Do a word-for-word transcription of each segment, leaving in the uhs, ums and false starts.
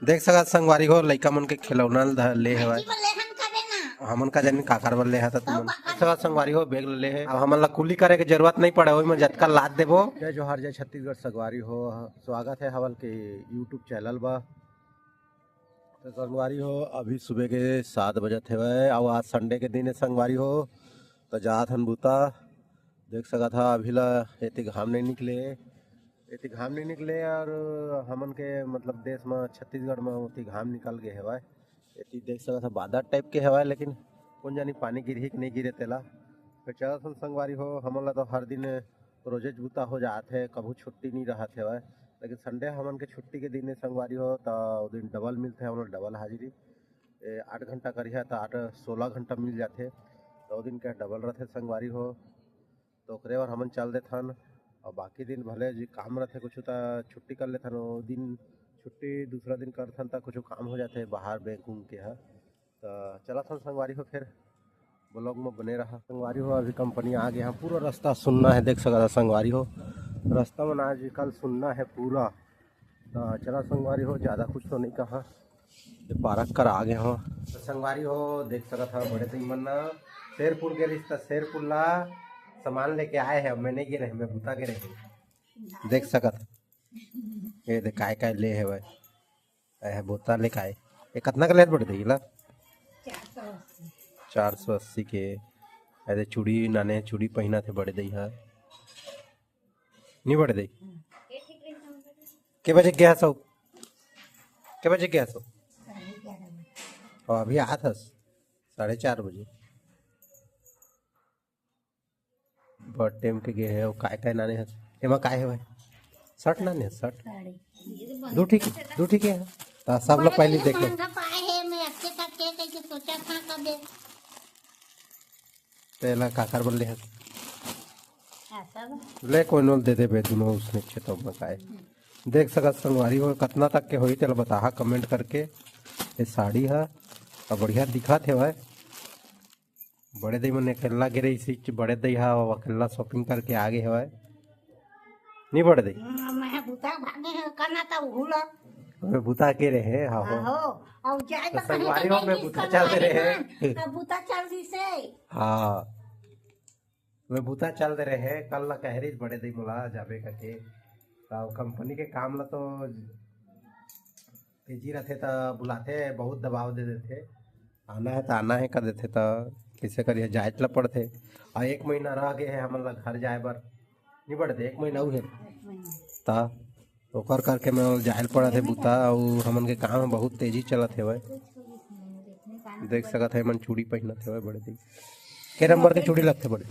देख सकत संगवारी हो, लइका मन के खिलौना ल ध-, ले हवय। बच्ची बर लेहन कबे ना। हमन का जानी काकर बर ले हता तुमन। देख सकत संगवारी हो, बैग ल ले हे। अब हमन ला कुली करे के जरूरत नहीं पड़े, ओही में जतका लाद देबो। जय जोहार, जय छत्तीसगढ़ संगवारी हो, स्वागत है हमन के YouTube चैनल बा। तो संगवारी हो, अभी सुबह के सात बजत हेवय, अउ आज संडे के दिन है संगवारी हो, तो जात हन बुता। देख सकत हा, अभी ला एती घाम नहीं निकले, एती घाम नहीं निकले, और हमन के मतलब देश में, छत्तीसगढ़ में ओती घाम निकल गए हेवय। एती देख सकत हा, बादर टाइप के हेवय, लेकिन कोन जानी पानी गिरही कि नहीं गिरे तेला। फिर चलत हन संगवारी हो, हमन ला तो हर दिन रोजेच बुता हो जात हे, कभू छुट्टी नहीं रहत हेवय, लेकिन संडे हमन के छुट्टी के दिन हे संगवारी हो, त ओ दिन डबल मिलथे, हमन ला डबल हाजिरी। ए, आठ घंटा करिहा त आठ, सोलह घंटा मिल जाथे, त ओ दिन के डबल रथे संगवारी हो। तो ओकरे बर हमन चल देथन, और बाकी दिन भले जी काम रथे कुछ, त छुट्टी कर लेथन, ओ दिन छुट्टी दूसरा दिन करथन, त कुछ काम हो जाथे बाहर बैंक उंक के ह। त चलत हन संगवारी हो, फिर ब्लॉग में बने रहा संगवारी हो। अभी कंपनी आ गए हैं, पूरा रास्ता सुन्ना है, देख सकत हा संगवारी हो, रास्ता मन आज कल सुन्ना है पूरा। त चला संगवारी हो, ज्यादा कुछ तो नहीं कहा, ये पार्क कर आ गए हो। तो संगवारी हो, देख सकत हा बड़े दई मन ना शेरपुर के रिश्ता, शेरपुर ला सामान लेके आए हैं, मैं नहीं गे रहे, मैं बुता गे रहे। देख सकत हा, ये देख काय काय ले है भाई। ए, बोतल लेके आए। ये कितना के लेत बड़े दई ला? चार सौ अस्सी। चार सौ अस्सी के। अरे चूड़ी नाने, चूड़ी पहिना थे बड़े दई हा। नहीं बड़े दई। के बजे गया सो? के बजे गया सो? साढ़े ग्यारह बजे। और अभी आत हस साढ़े चार बजे। बहुत टाइम के गे हे, वो काय काय नाने हस? एमा काय हे भाई? शर्ट नाने हस, शर्ट? साड़ी। दू ठीक, दू ठीक हे। त सब लोग पहले देख लो। महंगा पाए हे, मैं अच्छे तक के कइसे सोचा था कबे। तेला काकर बर ले हस? ऐसा बा। ले कोई नोल दे दे बे, दुनो उसने अच्छे तो मकाए। देख सकत संगवारी हो, कतना तक के होई तेला बताहा कमेंट करके। ये साड़ी हा, अब बढ़िया दिखत हे भाई। बड़े दई मन अकेल्ला गे रहिस, बड़े दई हा अकेल्ला शॉपिंग करके आ गे हवय। नहीं बड़े दई? हम्म, मैं बुता भागे हंव, करना था उहू ला। अबे बुता के रहे, हाँ हो। आहो, अब जाए तो तो कहीं संगवारी हो, मैं बुता चल दे रहे। ना, तो बुता चल दी से। हाँ, मैं बुता चल दे रहे, कल ला कह रही बड़े दई मोला जाबे करके। तो कंपनी के काम ला तो तेजी रथे त बुलाथे, बहुत दबाव दे देथे। आना है त आना है कर देथे, त कइसे करिए, जाए ल पड़थे। आ एक महीना रह गए है हमन ला घर जाए बर, नहीं पड़थे, एक महीना अउ है। त ओकर करके मैं जाए ल पड़त हे बुता, अउ हमन के काम ह बहुत तेजी चलत हेवय। देख सकत हे, मन चूड़ी पहिनत हेवय बड़े दई। के नंबर के चूड़ी लगथे बड़े?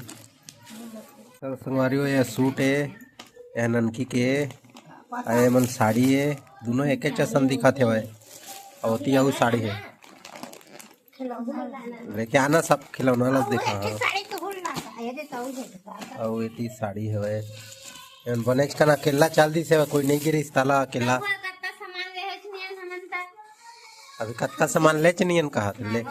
तो संगवारी हो, ये सूट है, ये ननकी के, आ ये मन साड़ी है, दोनों एक जैसन दिखत हेवय। अउ ओती अउ साड़ी है, लेके आना सब खिलौना ला देखा। हाँ। अउ एती साड़ी हेवय, ये मन बनेच कन अकेल्ला चल दिस हेवय, कोई नहीं गिरिस ताला अकेल्ला। अभी कतका सामान लेच नियन कहा ले।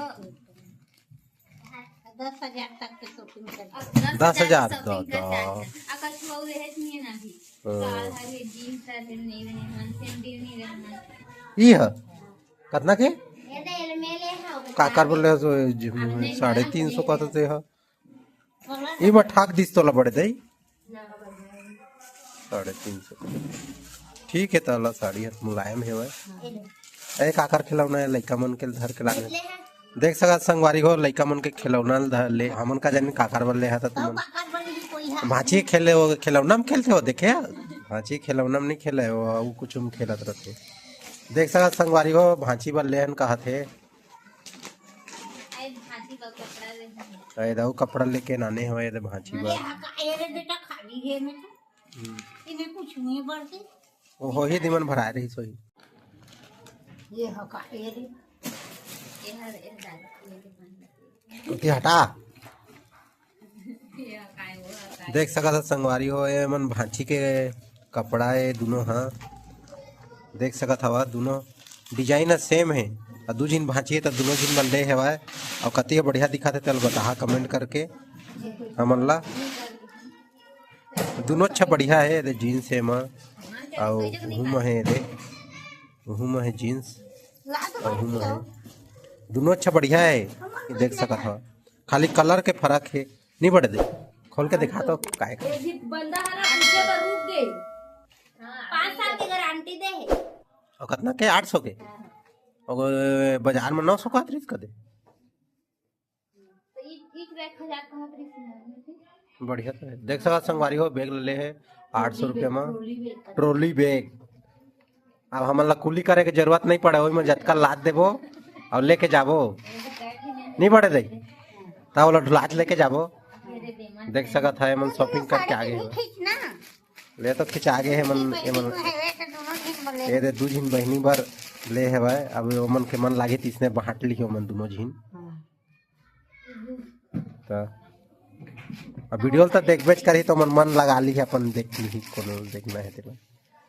दस हजार तक के शॉपिंग कर। दस हजार? दो, दो। अगर तू और रहे नहीं है ना अभी। हाँ। साल भर में जींस है, नहीं बने, मन सैंडल नहीं रहना। ई है? कितना के? ये तो एलमेले है, वो काकर बोले सो, ज-, साढ़े तीन सौ कहते थे, हाँ। ये मैं ठाक दिस तोला बड़े दई। साढ़े तीन सौ। ठीक है, ताला साड़ी है, मुलायम है भाई। अरे काकर खिलौना है, लइका मन के धर के लाने। देख सकत संगवारी हो, लइका मन के खिलौना ल धर ले, हमन का जानी काकर बर ले हा त तुमन। भांची खेले हो, खिलौना में खेलते हो, देखे? भांची खिलौना में नहीं खेले हो, वो कुछ में खेलत रहते। देख सकत संगवारी हो, भांची बर लेहन कहत हे। अरे दाऊ कपड़ा लेके नाने हो, ये दे भांची बर। अरे बेटा, खाली है में तो। हम्म। इन्हें कुछ नहीं पड़ती। वो हो ही दिमन भराए रही सोई। ये हो का, ये रे। ये हर, ये डाल, ये रे बंद। ओके, हटा। ये काय वो हर काय। देख सकत ह संगवारी हो, ये मन भांची के कपड़ा ए दोनों ह। देख सकत हवा, दोनों design ह same हे। अउ दू झिन भांची हे, त दोनों झिन मन ले हेवय। अउ कति ह बढ़िया दिखत हे, तेल बताहा comment करके हमन ला। दोनों अच्छा बढ़िया हे, एदे jeans हे एमा, अउ उहू म हे एदे, उहू म हे jeans। अहू में है। दोनों अच्छा बढ़िया है, ये देख सकत हो, खाली कलर के फर्क है। नहीं बड़े दे, खोल के दिखा तो काय का। ये भी बंदा है ना, पीछे का रुक गए। पाँच साल के गारंटी दे है। और कितना के? आठ सौ के। और बाजार में नौ सौ का रिस्क दे। तो एक, एक रैक हजार का रिस्क है। बढ़िया तो है। देख सकत संगवारी हो, बैग ले है आठ सौ रुपया में, ट्रॉली बैग। अब हमन ला कुली करे के जरूरत नहीं पड़े, ओही में जतका लाद देबो और लेके जाबो। नहीं बड़े दे, तब ओला ढुलात लेके जाबो। देख सकत है, एमन शॉपिंग करके आ गे हवय। ले तो खिंचा गे हे मन, एमन। ये दे दू झिन बहिनी बर ले हवय। अब ओमन के मन लागे त इसने बांट लिही ओमन दोनों झिन। त अब वीडियो ल त देखबेच करही, त ओमन मन लगा लिही, अपन देख लिही, कोनो देखना है तेला।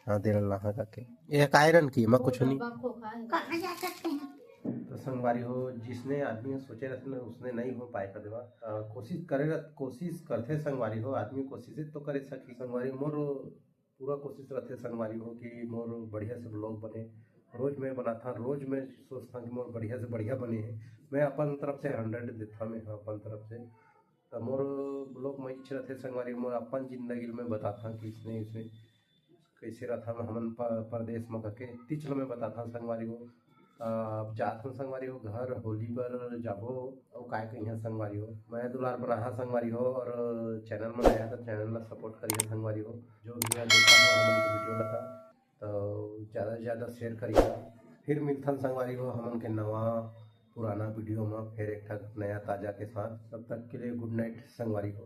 हाँ, दे रहा हाँ करके। ये काय रन की, मैं कुछ नहीं। कहाँ जा सकते हैं? तो संगवारी हो, जिसने आदमी सोचे रहते ना, उसने नहीं हो पाए कदवा। अ, कोशिश करे रह-, कोशिश करथे संगवारी हो, आदमी कोशिश तो करे सकी। संगवारी मोर पूरा कोशिश रहथे संगवारी हो कि मोर बढ़िया से ब्लॉग बने। रोज मैं बनाथा, रोज मैं सोचथा कि मोर बढ़िया से बढ़िया बने है। मैं अपन तरफ से हंड्रेड देथा, मैं अपन तरफ से। त मोर ब्लॉग में इच्छा रहथे संगवारी, मोर अपन जिंदगी में बताथा कि इसने, इसने कैसे रहथा हमन प-, परदेश में करके, तीच ल मैं बताथा संगवारी हो। अ, अब जात हन संगवारी हो घर, होली बर जाबो। अउ काय कहिया संगवारी हो, मैं दुलार बनाहा संगवारी हो, और चैनल में नया तो चैनल ला सपोर्ट करिए संगवारी हो। जो भी है देखा हो हमन के वीडियो ला, तो ज़्यादा से ज़्यादा शेयर करिए। फिर मिलथन संगवारी हो हमन के नवा पुराना वीडियो में, फिर एक ठक नया ताज़ा के साथ। तब तक के लिए गुड नाइट संगवारी हो।